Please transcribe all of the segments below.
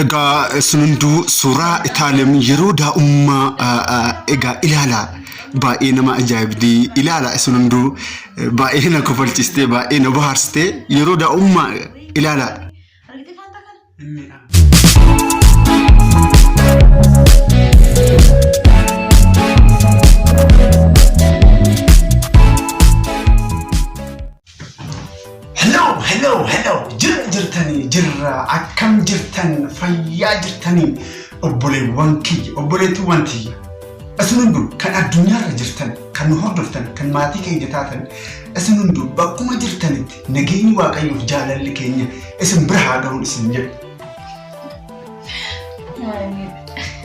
Egaa isin hunduu suuraa Itaalem yeroo daa'ummaa egaa ilaalaa baay'ee nama ajaa'ibdi ilaala isin hunduu baay'ee na kofalchistee baay'ee na bohaarsitee yeroo daa'ummaa ilaalaa. Argitee faantaa kana? Hello, hello, hello. Jirra jirtanii, jirra akkam jirtan, fayyaa jirtanii, obboleewwan kiyya, obboleettiiwwan tiyya. Isin hunduu kan addunyaarra jirtan, kan nu hordoftan, kan maatii keenya taatan, isin hunduu bakkuma jirtanitti nageenyi Waaqayyoof jaalalli keenya isin bira haa ga'uun isin jedha.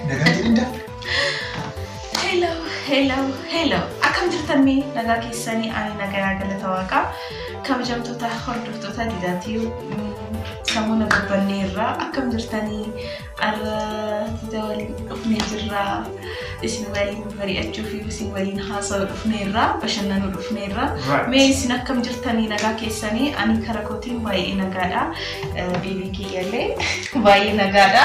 Nagaa jedhin dafa. Hello, hello, hello. Akkam jirtan mee nagaa keessanii ani nagayaa galata waaqaa. Kabajamtoota hordoftoota Didaatii samuuna babbannee irraa akkam jirtanii arra Dida waliin dhufnee jirra. Isin waliin mari'achuu fi isin waliin haasa'uu dhufnee irraa bashannanuu dhufnee irraa. Mee isin akkam jirtanii nagaa keessanii ani kara kootiin baay'ee nagaadha. Beebiin kiyyallee baay'ee nagaadha.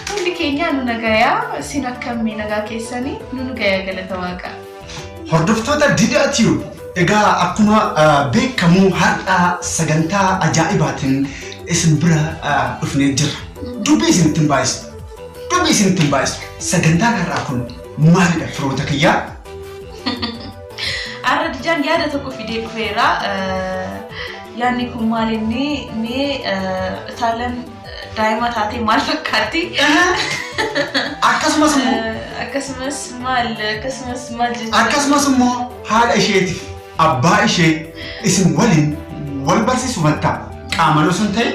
Hundi keenyaa nu nagayaa isin akkamii nagaa keessanii nu nagayaa galata waaqaa. Hordoftoota Didaa Tube egaa akkuma beekamu har'a sagantaa ajaa'ibaatiin isin bira dhufnee jirra. Dubbii isinitti hin baay'isu. Dubbii isinitti hin baay'isu. Sagantaan har'aa kun maalidha firoota kiyyaa? Har'a Didaan yaada tokko fidee dhufeera. Yaadni kun maal inni mee Itaalan daa'ima taatee maal fakkaatti? Akkasumas immoo Akkasumas maal akkasumas maal jechuudha? Akkasumas immoo haadha isheetiif abbaa ishee isin waliin wal barsiisu mattaa qaamaan osoo hin ta'in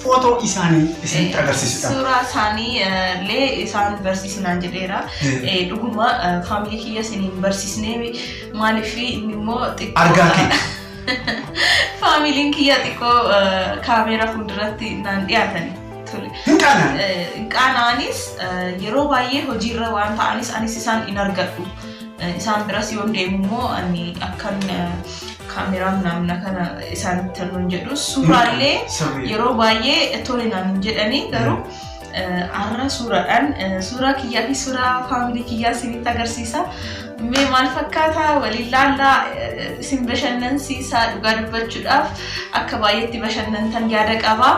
footoo isaanii isinitti agarsiisudha. Suuraa isaanii illee isaan barsiisnaan jedheera. Dhuguma faamilii kiyya isin hin barsiisnee maaliif inni immoo xiqqoo. Argaa kee. Faamiliin kiyya xiqqoo kaameeraa fuulduratti naan dhiyaatani ture. Hin qaana'an. Hin qaana'anis yeroo baay'ee hojiirra waan ta'anis anis isaan hin argadhu. Isaan biras yoon deemu immoo ani akkan kaameeraa namna kana isaanitti hin jedhu. Suuraallee yeroo baay'ee tole naan hin jedhani garuu har'a suuraadhaan suuraa kiyyaa fi suuraa faamilii kiyyaa isinitti agarsiisa. Mee maal fakkaata waliin laallaa isin bashannansiisa dhugaa dubbachuudhaaf akka baay'eetti bashannantan yaada qaba.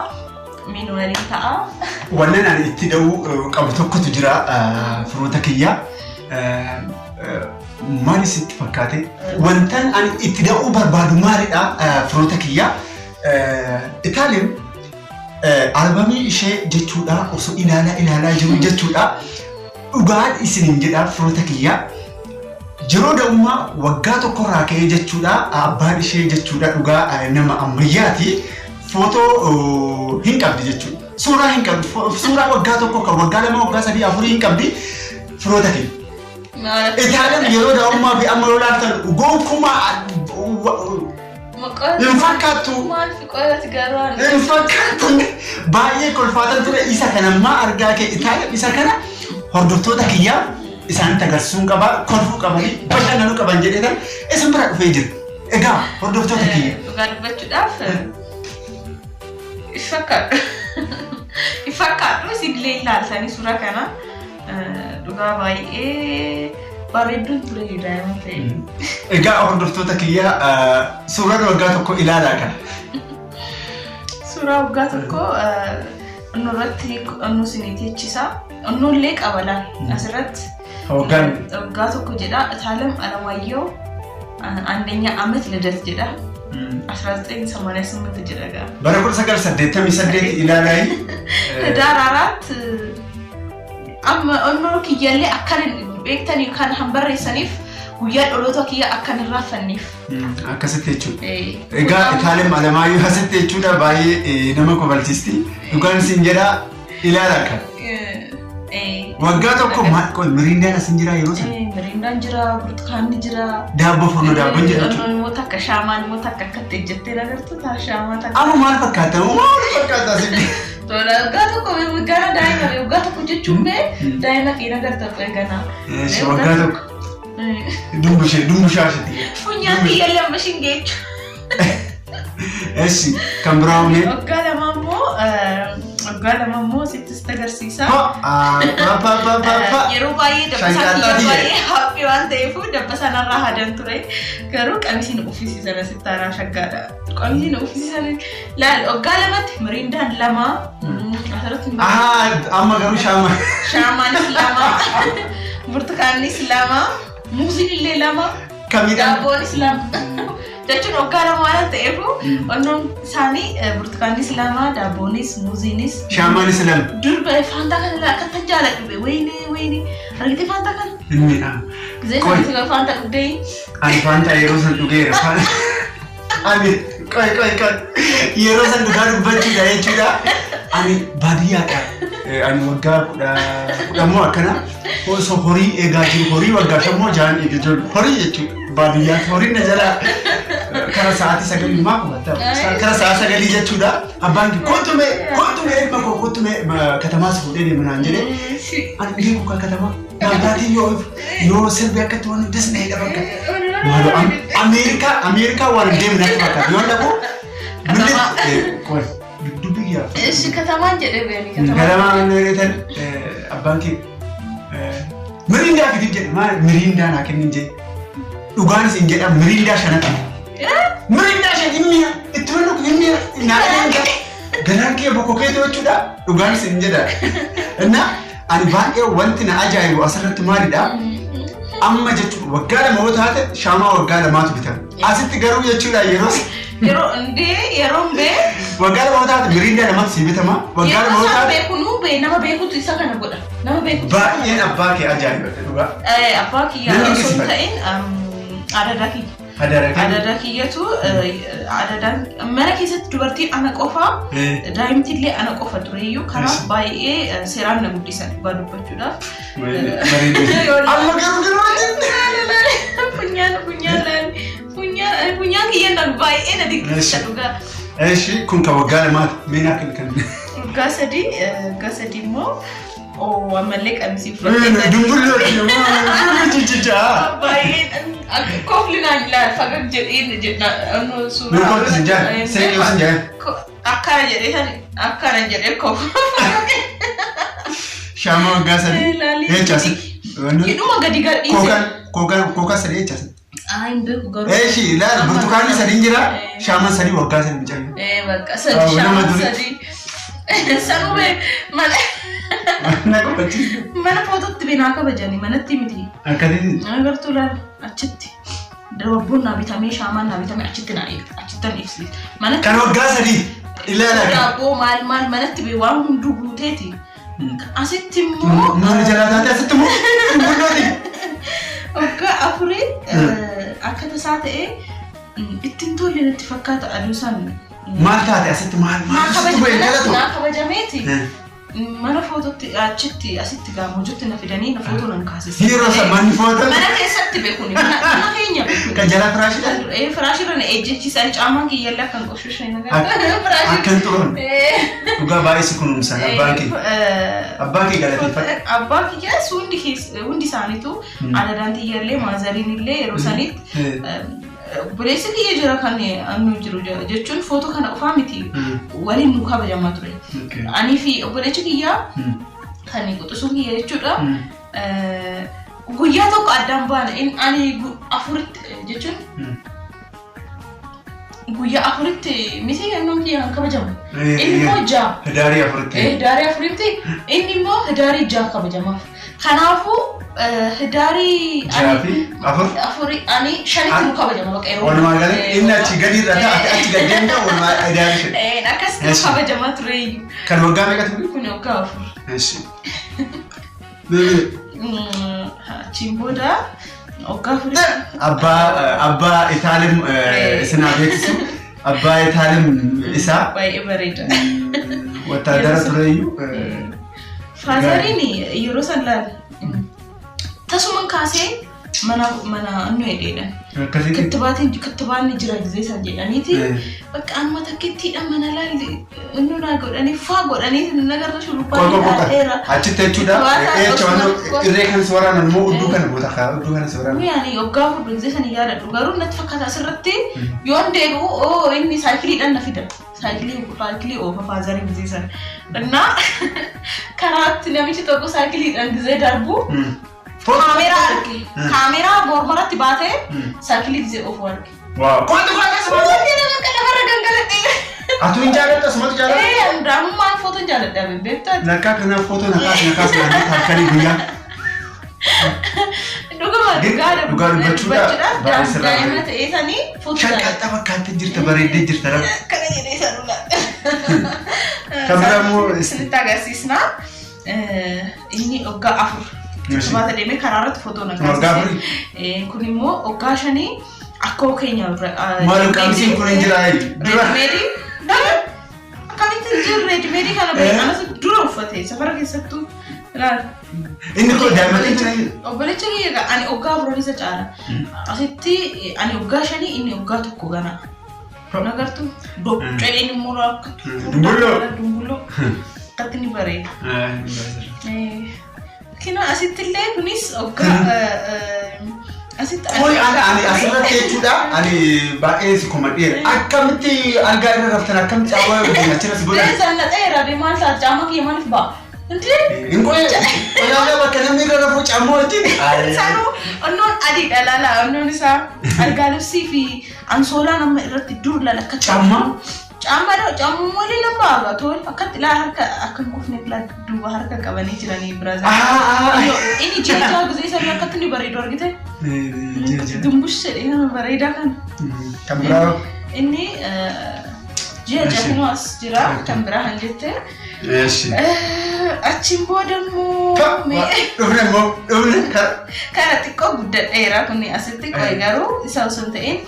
Mee nu waliin ta'a. Wannan ani itti da'uu qabu tokkotu jira firoota kiyyaa. Maal isitti fakkaate? Wantan ani itti da'uu barbaadu maalidha firoota kiyyaa? Itaaliin albamii ishee jechuudha osoo ilaalaa ilaalaa jiru jechuudha. Dhugaan isiniin jedha firoota kiyyaa. Yeroo da'ummaa waggaa tokkorraa ka'ee jechuudha abbaan ishee jechuudha dhugaa nama ammayyaati. Footoo hin qabdi jechuudha. Suuraa hin qabdi. Suuraa waggaa tokko kan waggaa 2 waggaa 3 afurii hin qabdi firoota kiyya. Itaaleen yeroo da'ummaa fi amma yoo ilaaltan gonkumaa hin fakkaattu. Maal fi qoyati garuu ani. Hin fakkaattu. Baay'ee kolfaatan ture isa kana ammaa argaa kee Itaaleen isa kana hordoftoota kiyyaa isaanitti agarsiisuun qaba kolfuu qabanii bashannanuu qaban jedhee isin bira dhufee jira. Egaa hordoftoota kiyya. Dhugaa dubbachuudhaaf hin fakkaadhu. Hin fakkaadhu isinillee ilaaltanii suuraa kana dhugaa baay'ee bareedduun ture daa'ima ta'e. Egaa hordoftoota kiyya suuraan waggaa tokko ilaalaa kana. Suuraa waggaa tokko nurratti nu isinii teechisa. Nullee qaba laal asirratti. Waggaan Waggaa tokko jedha Itaalem Alamaayyoo አንደኛ ዓመት ልደት jedha 1988 jedha gaa. Bara 1988 ilaalaa. ህዳር 4 amma onnoo kiyyallee akkan beektanii kan han barreessaniif guyyaa dhaloota kiyya akkan hin raaffanneef. Akkasitti jechuudha. Egaa Itaalem Alamaayyoo asitti jechuudha baay'ee nama kofalchiisti. Dhugaan isin jedha ilaala kan. Waggaa tokko maal qoy miriindaan as hin jiraa yeroo sana? Miriindaan jira, burtukaanni jira. Daabboo furnoo daabboon jira jechuudha. Immoo takka shaamaan immoo takka akkatti ejjettee agartu ta'a shaamaa takka. Amma maal fakkaata? Maal fakkaata asitti? Tola waggaa tokko gara daa'ima waggaa tokko jechuun mee daa'ima kee agarta qoy ganaa. Eeshi waggaa tokko. Dumbushee dumbushaa isheetti. Funyaan kiyya lama ishiin geechu. Eeshi kan biraa mee? Waggaa 2 immoo Waggaa 2 immoo sitti sitti agarsiisa. Pa. Yeroo baay'ee dabbasaan Shanqaaxaa kiyya tiyya. baay'ee haphii waan ta'eef dabbasaan irraa hadan ture. Garuu qamisiin uffisiisan asitti aanaa shaggaadha. Qamisiin uffisiisan laal waggaa 2tti miriindaan 2 asirratti hin Ahaa, amma garuu shaama. Shaamaanis 2, burtukaannis 2, muuziin illee 2, Kamidhaan? daabboonis 2. Jechuun waggaa 2 waan ta'eef onnoon isaanii burtukaannis 2, daabboonis, muuziinis. Shaamaanis 2. Durba faantaa kana laa akkattan jaaladhu be wayne wayne argite faantaa kana. Hin miidhama. Gizee Qoy. sana faantaa dhugdee. Ani faantaa yeroo san dhugeera. Ani qoy qoy qoy yeroo san dhugaa dubbachuudha jechuudha. Ani baadiyyaadha. Ani waggaa 10 moo akkana osoo horii eegaa jiru horii waggaa 5 moo 6 eegaa jiru horii jechuudha. Baadiyyaatti horiin na jala kara sa'aatii 9 maa qubatta kara sa'a 9 jechuudha. Abbaan kee kottu mee kottu mee ilma koo kottu mee katamaas fuudhee deema naan jedhee ani beeku kan katamaa maabiraatiin yoo yoo sirbi akkatti waan das na hidha bakka. Maaloo Ameerikaa Ameerikaa waan hin deemne natti fakkaata yoo dhaqu Katamaa. Qoy dubbi kiyyaa. Ishi katamaan jedhee beeni katamaan. Galamaa meereetan abbaan kee miriindaa fidi jedhe maal miriindaa naa kennin jedhe dhugaan isin jedha miriindaa shanatti. Miriindaa shan hin mi'a itti mannu hin mi'a naa kennin jedhe garaan kee bokkokee jechuudha dhugaan isin jedha. Innaa ani baay'ee wanti na ajaa'ibu asirratti maalidha? Amma jechuudha waggaa 2 yoo taate shaamaa waggaa 2tu bitama. Asitti garuu jechuudha yeroo Yeroo ndee yeroon bee waggaa 2 yoo taate miriindaa 2tu sii bitama. Waggaa yeroo 2 yoo isaan taate beekunuu bee nama beekutu isa kana godha. Nama beekutu. Isa kana baay'een abbaa kee ajaa'ibadha dhugaa. Abbaa kiyyaa Namni osoo hin dinqisiifadha. ta'in adadaa kiyya. Hadara kee. Adadaa kiyyatu adadaan mana keessatti dubartiin ana qofa daa'imti illee ana qofa tureyyuu kanaaf baay'ee seeraan na guddisan dhugaa dubbachuudhaaf. Bareedu. Amma garuu garuu Funyaan funyaan laal funyaan funyaan kiyya na baay'ee na dinqisiisa dhugaa. Eshi kun kan waggaa 2ti. Mee naa kenni kan. Waggaa 3 immoo oo ammallee qamisii uffadhee Dumbulloo jijjijaa. Baay'ee akka koflinaan ilaal fagag jedhee jedha suuraa. Nu kolfi sin jaan. Seeqee sin jaan. Akkana jedhee san akkana jedhee kofa. Shaama waggaa 3. Ilaali. Jecha asitti. Hidhuma gadi gadhiise. Kookaan kookaan kookaan 3 jecha asitti. Aa hin beeku garuu. Eshi ilaali burtukaanni 3 jira. Shaamaan 3 waggaa 3 mucayyoo. Bakka 3 Nama shaamaan duri. 3. Sanuu bee mana Na qabachiisa. mana footootti binaa kabajanii manatti miti. Akkasitti. Agartuu laal achitti. Dababboon naa bitamee shaamaan naa bitamee achitti naa achittan ibsi. Manatti Kan waggaa 3 ilaala. Daabboo maal maal manatti bee waan hunduu guuteeti. Asitti immoo Maal jalaa taate asitti immoo dumbullooti. Waggaa 4 akka tasaa ta'ee ittiin tolle natti fakkaata aduu san. Maal taate asitti maal maal sitti bu'e galatu? Naa kabajameeti. Mana footootti achitti asitti gaammoojjitti na fidanii na footoo nan kaasisan. Yeroo san manni footoo Mana keessatti beekuni mana keenya beekuni. kan jalaa firaashidha. Firaashirra na ejjechiisan caamaan kiyyallee akkan qoshoshe na firaashirra. Akkan xuroon dhugaa baay'ee si kunuunsan abbaan kee. Abbaa kee galateeffadhu. Abbaa kiyyaas hundi isaaniitu adadaan tiyyallee maazariin illee yeroo sanitti obboleessi kiyya jira kan annu jiru jechuun footoo kana qofaa miti waliin nu kabajamaa ture. Anii fi obboleechi kiyyaa kan quxisuu kiyya jechuudha. Guyyaa tokko addaan baana ani 4tti jechuun guyyaa 4tti miti yennoon kiyya kan kabajamu. Inni immoo 6. Hidaarii 4tti. Hidaarii 4tti inni immoo hidaarii 6 kabajamaaf. Kanaafuu hidaarii 6 fi 4. 4 ani 5tti nu kabajama bakka yeroo. Walumaa galatti inni achi gadi irra ta'a ati achi gad deemta walumaa hidaarii 5. Akkasitti nu kabajamaa ture. Kan waggaa meeqa ture? Kun waggaa 4. Eshi. Achiin booda waggaa 4. Abbaa Itaalim isinaa beeksisu. Abbaa Itaalim isaa Baay'ee bareeda. Wattaadara tureyyuu. Faazariin yeroo san laal tasuman kaasee Mana mana nu hedheedha. Akkasitti. Kittibaatiin kittibaanni jira gisee san jedhaniiti. Bakka amma takkittiidha mana laalli nu naa godhanii faa godhanii nagarra shurrubbaa Qoy qoy qoy. dheera. Achitti jechuudha. Kittibaata Eecha osuma waan irree kan si waraanan immoo udduu kana goota kaa udduu kana si waraanan. Guyyaani hoggaa fudhu gisee san yaadadhu garuu natti fakkaata asirratti yoon deebi'u oo inni saayikiliidhaan na fida. Saayikilii oofa faazarii gisee san. Innaa karaatti namichi tokko saayikiliidhaan gisee darbu kaameraa arge. Kaameraa mormaratti baatee saayikilii gisee oofu arge. Waaw. Qolli kun akkasuma. Wanti nama akka lafarra gangaladhee. Atu hin jaalattu asumatu jaalatta. Ee andaamummaan footoon jaaladha beektaa. Lakkaa kanaaf footoo nakaas nakaas naannoo halkanii guyyaa. Dhuguma dhugaa Dhugaa dubbachuudhaaf baay'ee sirraa daa'ima bareeda. ta'ee sanii footoo jaaladha. Shaqaxxa fakkaattee jirta bareeddee jirta rabbi. Akkana jedhee isa dhula. Kan biraa immoo Isinitti agarsiisna. Inni hoggaa 4. Kittibaata deemee karaa irratti footoo na Waggaa kaasise. afurii. Kun immoo hoggaa 5 akkoo keenya Maal qabsiin kun hin jiraa dura. Reedimeedii. Akkamitti hin jiru reedimeedii kana beekamas dura uffate safara keessattuu. Ilaali. Inni kun daa'imman jira. Obbolecha kiyya egaa ani hoggaa 4 isa caala. Asitti ani hoggaa 5 inni hoggaa 1 gana. Nagartuu docceen immoo akka Dumbulloo. Dumbulloo. Akkatti ni bareeda. Kina asitti illee kunis hoggaa asitti Qoy ani asirratti jechuudha ani baay'ee si komadheera. Akkamitti algaa irra raftan akkamitti caawwaa achirra si godhan. Zannaxeera bee maal ta'a caama kiyya maaliif ba'a? Intee Hin qoy qoyaalaa bakka namni irra rafu caammoo wajjin. Sanuu onnoon adiidha laala onnoon isaa algaa libsii fi ansoolaan amma irratti dur laala akka Caammaa? Caammaa dha caammaa malee nan baaga tol akkatti laa harka akka hin kufne laa duuba harka qabanii jiranii biraazil. Inni jecha gisee sanii akkatti ni bareedu argite. Dumbush jedhee nama bareedaa kana. Kan biraa. Inni ji'a jahanuu as jira kan biraa kan jette. Eeshi. Achiin booda immoo Dhufne immoo dhufne kana xiqqoo guddadheera kun asitti qoy garuu isa osoo hin ta'in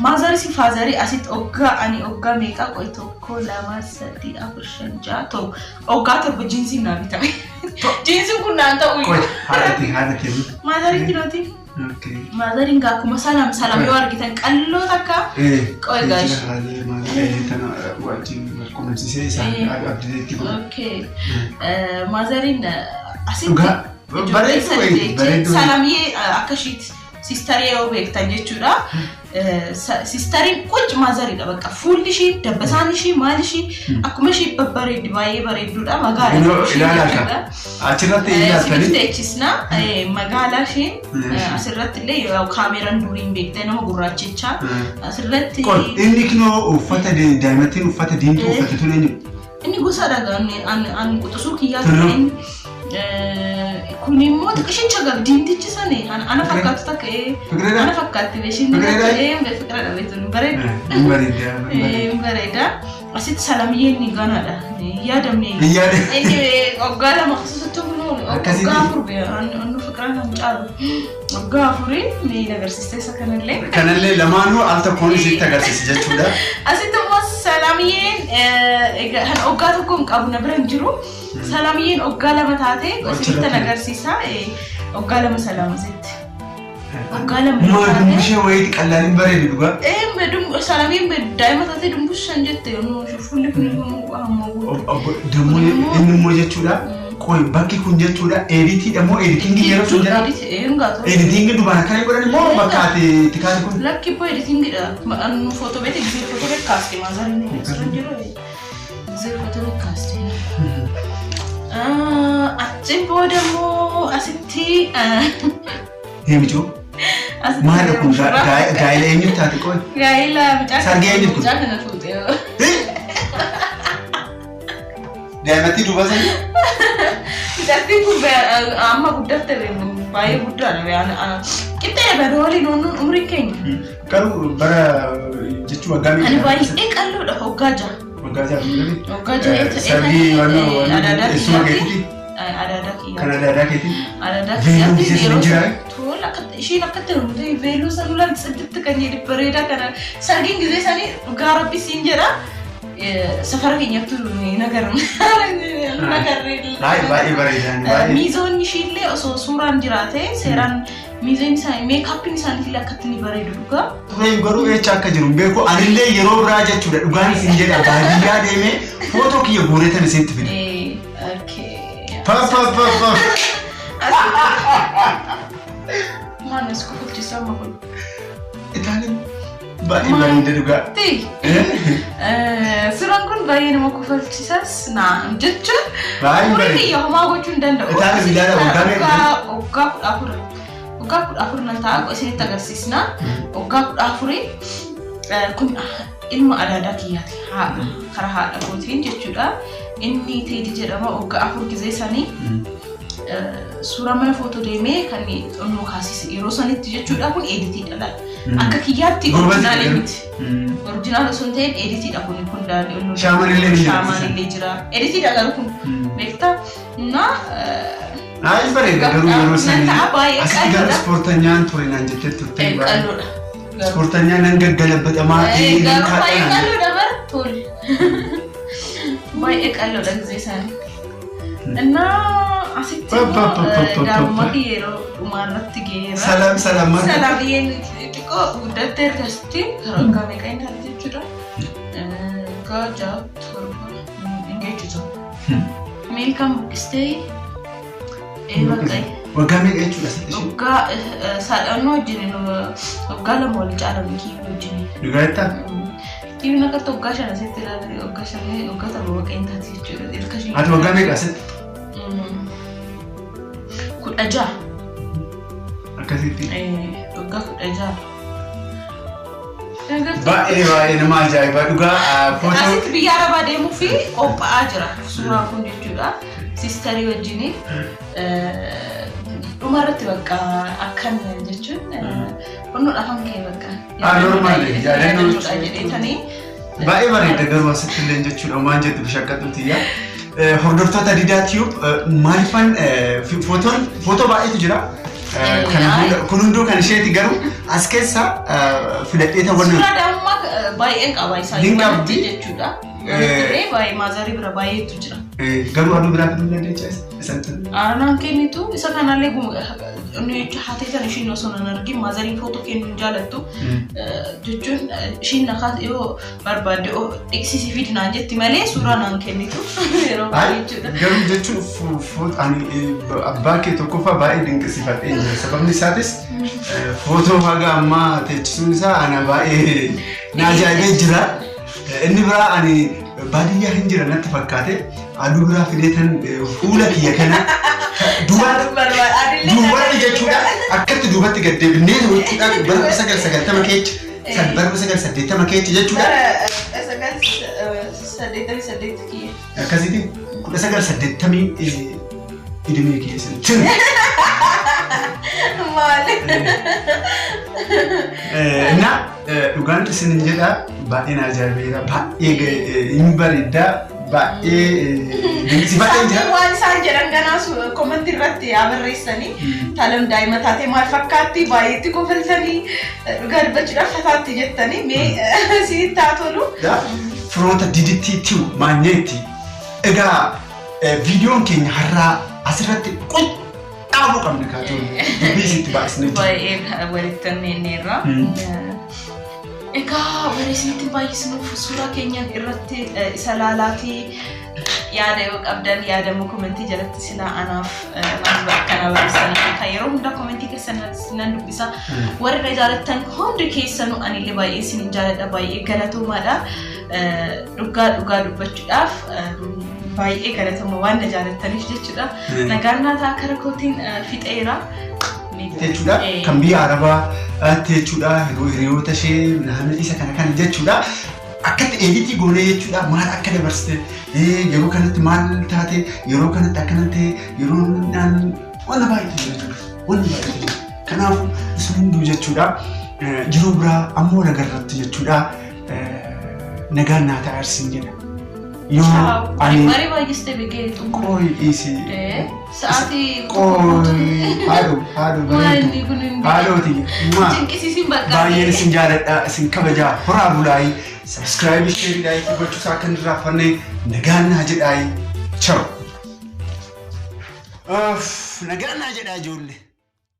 maazarii si faazarii asitti hoggaa ani hoggaa meeqa qoy 1 2 3 4 5 6 7 hoggaa 7 jiinsiin naa bitame. Jiinsiin kun naan ta'u Qoy iyyuu. haadhati haadhati. Maazarii kilooti. Maazariin gaa akkuma salaam salaam yoo argitan qalloo takka Qoy gaashi. Okay. Maazariin asitti Dhugaa ijoollee bareedu sadi wayii jechuun bareedu. Salaamiyee akka ishiitti siistarii yoo beektan jechuudha. Siistariin quc maazariidha bakka fuulli ishii dabbasaan ishii maal ishii akkuma ishii babbareeddi baay'ee bareedduudha magaalaa Inoo ishii ilaalaa jechuudha. Achirratti Isiniif ilaaltanii. teechisna magaalaa isheen asirratti illee yoo kaameeraan duriin beektee nama gurraachichaa asirratti Qoy inni kinoo uffata daa'imattiin uffata diimtuu uffate tun eenyu? Inni gosa dhagaa an quxisuu kiyyaa Tulluu. ta'een kun immoo xiqishicha gab diimtichi sani ana fakkaatu takka Fiqireedha? ana fakkaatti beeshin Fiqireedha? fiqireedha beektu bareeda. Hin bareeda. Hin bareeda. Bareeda. Asitti salamiyyeen ni ganaadha. Yaadamne. Hin yaade. Inni waggaa 2 akkasutti kun Akkasitti. waggaa 4 bee annu fiqiraan kan caalu. Waggaa 4 ni agarsiiste isa kanallee. Kanallee lamaanuu al tokkoon isitti agarsiisa jechuudha. Asitti immoo salamiyyeen egaa kan waggaa 1 hin qabu na bira hin jiru. Salamiyyeen waggaa 2 taate isitti agarsiisa. Waggaa 2 salaam asitti. Waggaa 2 Maal taate. dumbushee wayiiti qallaaliin bareedu dhugaa. Salamiin daa'ima taatee dumbushan jette fuulli kun hamma guutuu. Dammoo inni immoo jechuudha. Qoy bakki kun jechuudha editiidha moo editingii yeroo sun jira? Editingii dubaan akkana godhan immoo bakka ati itti kaate kun. Lakki ibboo editingiidha. Footoo beekte gisee footoo beekaaste maazariin asirra jiru gisee footoo beekaaste. Achiin booda immoo asitti Heemicoo asitti maal kun gaa'ela eenyu taate qoy? Gaa'ela mucaa Sargee eenyu kun? Mucaa kana fuute. Daa'imattii duuba sanii? Mucattiin kun amma guddatte baay'ee guddaadha. Qixxee bara waliin onnuun umriin keenya. Garuu bara jechuun waggaa Ani meeqa? baay'ee qalloodha hoggaa 6. Waggaa 6 meeqa? Hoggaa 6 Sargii adaadaa eessuma kiyyaatti. keetii? Adaadaa Kan kiyyaatti. adaadaa keetii? Adaadaa Veeluun kiyyaatti ishee yeroo hin jiraa? tola isheen akkatti hirmute veeluu sanulaan sidditti kan jedhu bareedaa kana sargiin gisee sanii dhugaa rabbi siin jedha. Safara keenyattu nagarre. Baay'ee baay'ee bareedaa baay'ee. Miizoonni ishiillee osoo suuraan jiraate seeraan Miizeen isaanii makeupiin isaanii illee akkatti ni bareedu dhugaa. Tureen garuu eecha akka jiru hin beeku. Anillee yeroo biraa jechuudha dhugaan isin jedha baadiyyaa deemee footoo kiyya guureetan isinitti fida. Okay. Pa pa pa pa. Maal as kofalchiisaa amma kun? Itaaliin baay'ee bareeda dhugaa. Ti. Suuraan kun baay'ee nama kofalchiisas na jechuun Baay'ee umurii bareeda. kiyya homaa gochuu hin danda'u. Itaaliin ilaala waggaa meeqa? Waggaa 14. Waggaa 14 nan ta'a isinitti agarsiisna. Waggaa 14 kun ilma adaadaa kiyyaati. Karaa haadha kootiin jechuudha. Inni Teedii jedhama waggaa 4 gizee sanii suuraa mana footoo deemee kan onnoo kaasise yeroo sanitti jechuudha kun editiidha laala. Akka kiyyaatti Gurbatti original garuu. miti. Original osoo hin ta'in editiidha kun onnoo. Shaamaan illee ni jira. Shaamaan illee jira. Editiidha garuu kun beektaa? Na Baay'ee bareeda garuu yeroo sanii. Nan ta'a baay'ee Asitti garuu qal'oodha. ispoortanyaan ture naan jettee turte. Qal'oodha. Ispoortanyaan nan gaggalabbatamaa ta'ee nan Garuu baay'ee kaadhaan. qal'oodha bara tole. Baay'ee qal'oodha gisee isaanii. እና asitti Pa, pa, pa, pa, pa, pa. daa'imman kiyya yeroo dhumaa irratti ga'eera. Salaam salaam maal? Salaam biyyeen xiqqoo guddattee ergasitti karaa waggaa meeqa inni taate jechuudha. Waggaa 6 7 hin geechisu. Meelkaan buqqistee bakka Waggaa meeqa jechuudha asitti ishee? Waggaa saadhannoo wajjin waggaa 2 wal caalan kiyyuu wajjin. Dhugaa jettaa? Kiyyuun akka waggaa 5 asitti ilaalle waggaa 5 waggaa 7 bakka hin taate jechuudha. Ilka ishee. Ati waggaa meeqa asitti? 16. Akkasitti. Waggaa 16. Baay'ee baay'ee nama ajaa'iba dhugaa footoo. Asitti biyya Arabaa deemuu fi qophaa'aa jira suuraan kun jechuudha. Sisterii wajjin dhumarratti bakka akkan jechuun onnoon afaan kee bakka. Normal, yaadannoo jedheetanii. Baay'ee bareeda garuu asitti illee jechuudha waan jettu bishaqqatuuti yaa. Hordoftoota Didaa Tube maalifan footoon footoo baay'eetu jira. Kun hunduu kan isheeti garuu as keessa filadhee ta'uu Suuraa daa'imummaa baay'een qaba isaa Hin qabdi. jechuudha. Baay'ee maazarii bira baay'eetu jira. Garuu aduu biraa fiduu dandeecha isan. Aanaan kennitu isa kanallee haatee tan ishiin osoo nan argin maazariin footoo kennuu hin jaalattu jechuun ishiin nakaa yoo barbaadde dhiqsisii fidi naan jetti malee suuraa naan kennitu yeroo baay'ee jechuudha. Garuu jechuun ani abbaa kee tokkoffaa baay'ee dinqisiifadhee jira. Sababni isaatis footoo haga ammaa teechisuun isaa ana baay'ee na ajaa'ibee jira. Inni biraa ani baadiyyaa hin jira natti fakkaate aduu biraa fideetan fuula kiyya kana duubatti jechuudha akkatti duubatti gad deebinee jechuudha bara 1990 keessa bara 1980 keessa jechuudha. 988 kiyya. Akkasitti 1980 idimee keessa. Maali? እና dhugaan isin jedha baay'ee na ajaa'ibeera baay'ee hin bareedda baay'ee dinqisiifadhee jira. Waan isaan jedhan ganaa commentii irratti yaa barreessanii talam daa'ima taatee maal fakkaatti baay'eetti kofaltanii dhugaa dubbachuudhaaf fataatti jettanii mee sitti haa tolu. Firoota Diditti Tube maanyeetti. Egaa viidiyoon keenya har'aa asirratti dhaabuu qabna kaatuun dubbii isitti baay'isnee jira. Baay'ee walitti anneerra. Egaa warri isinitti baay'isnuuf suuraa keenyan irratti isa laalaatii yaada yoo qabdan yaadamuu commentii jalatti silaa anaaf maal akkana barreessan kan yeroo hundaa commentii keessan nan dubbisa. Warri na jaalattan hundi keessanuu anillee baay'ee isin jaaladha baay'ee galatoomaadha. Dhugaa dhugaa dubbachuudhaaf baay'ee galatooma waan na jaalattaniif jechuudha. Nagaan naa ta'a kara kootiin fixeera. Jechuudha kan biyya Arabaatti jechuudha hiriyoota ishee naannoo isa kana kana jechuudha. Akkatti editii goonee jechuudha maal akka dabarsite yeroo kanatti maal taate yeroo kanatti akkana ta'e yeroo naan wanta baay'eetu jira jechuudha. Wanta baay'eetu jira. Kanaafuu isin hunduu jechuudha yeroo biraa ammoo nagarratti jechuudha nagaan naa ta'a arsiin jedha. Yoo ani Barii baay'istee beekee xumura. Qooyi dhiisi. Sa'aatii Qooyi haadho haadho bareedu. Kun hin Haadhooti. Cinqisiisin bakka. Baay'een isin jaaladha isin kabajaa horaa bulaayi subscribe share like gochuusaa akka hin irraanfanne nagaan naa jedhaayi. Ciao. Nagaan naa jedhaa ijoollee.